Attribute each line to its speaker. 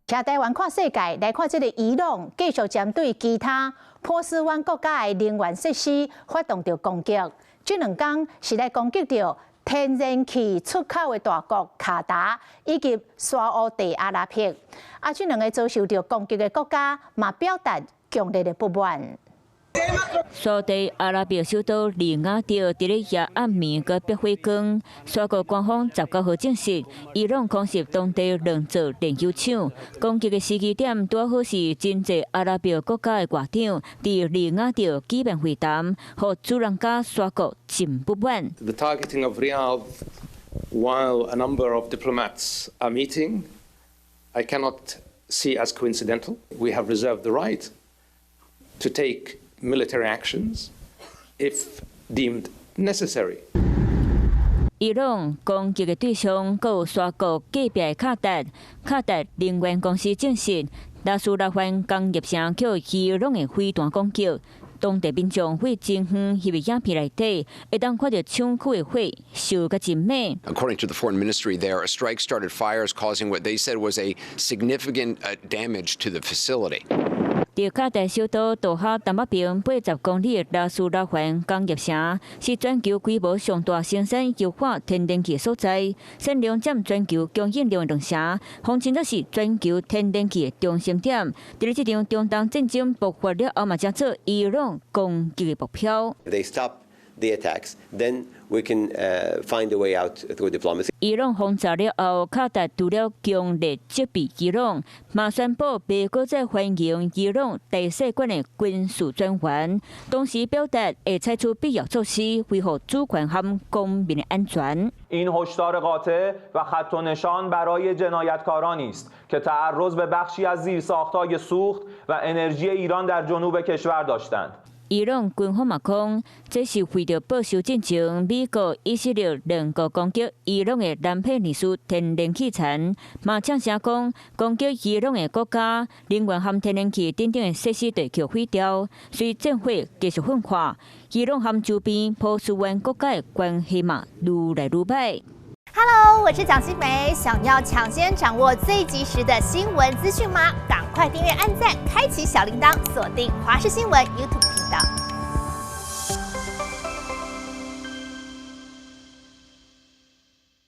Speaker 1: 徛台灣看世界，來看這个伊朗繼續針對其他波斯灣國家的能源設施發動著攻擊。這兩工是來攻擊著天然氣出口的大國卡達以及沙烏地阿拉伯。啊，這兩个遭受著攻擊的國家嘛表達強烈的不滿。
Speaker 2: 沙地阿拉伯首都利雅得佇咧夜暗暝閣變火光，沙國官方19號證實，伊朗空襲當地兩座煉油廠，攻擊的時機點拄好是真濟阿拉伯國家的外長佇利雅得舉辦會談，予主人家沙國真不滿。
Speaker 3: The targeting of Riyadh while a number of diplomats are meeting, I cannot see as coincidental. We have reserved the right to take military actions if deemed necessary.
Speaker 2: 伊朗攻擊的對象，閣有沙國隔壁的卡達。卡達能源公司證實，拉斯拉番工業城予伊朗的飛彈攻擊，當地民眾佇真遠翕的影片內底，會當看著廠區的火燒甲真猛。
Speaker 4: According to the foreign ministry there, a strike started fires, causing what they said was a significant damage to the facility.
Speaker 2: 佇卡達首都多哈東北邊80公里的拉斯拉番工業城，是全球規模上大生產液化天然氣所在，產量佔全球供應量的2成，號稱是全球天然氣的中心點。佇咧這場中東戰爭爆發了後，嘛成做伊朗攻擊的目標。
Speaker 5: They stop the attacks, then we can find a way out through diplomacy.
Speaker 2: 伊朗轟炸了後，卡達除了強烈責備伊朗，嘛宣布袂閣再歡迎伊朗大使館的軍事專員，同時表達會採取必要措施維護主權和公民的安全。
Speaker 6: این هشدار قاطع و خط و نشان برای جنایتکارانی است که تعرض به بخشی از زیرساختهای سوخت و انرژی ایران در جنوب کشور داشتند.
Speaker 2: 伊朗軍方嘛講，這是為著報仇進前，美國、以色列兩國攻擊伊朗的南佩爾斯天然氣田，嘛嗆聲講攻擊伊朗的國家能源和天然氣等等的設施就予毀掉，隨戰火繼續分化，伊朗和周邊波斯灣國家的關係嘛愈來愈歹。
Speaker 7: Hello，我是蔣新梅，想要搶先掌握最及時的新聞資訊嗎？趕快訂閱、按讚、開啟小鈴鐺，鎖定華視新聞 YouTube 頻道。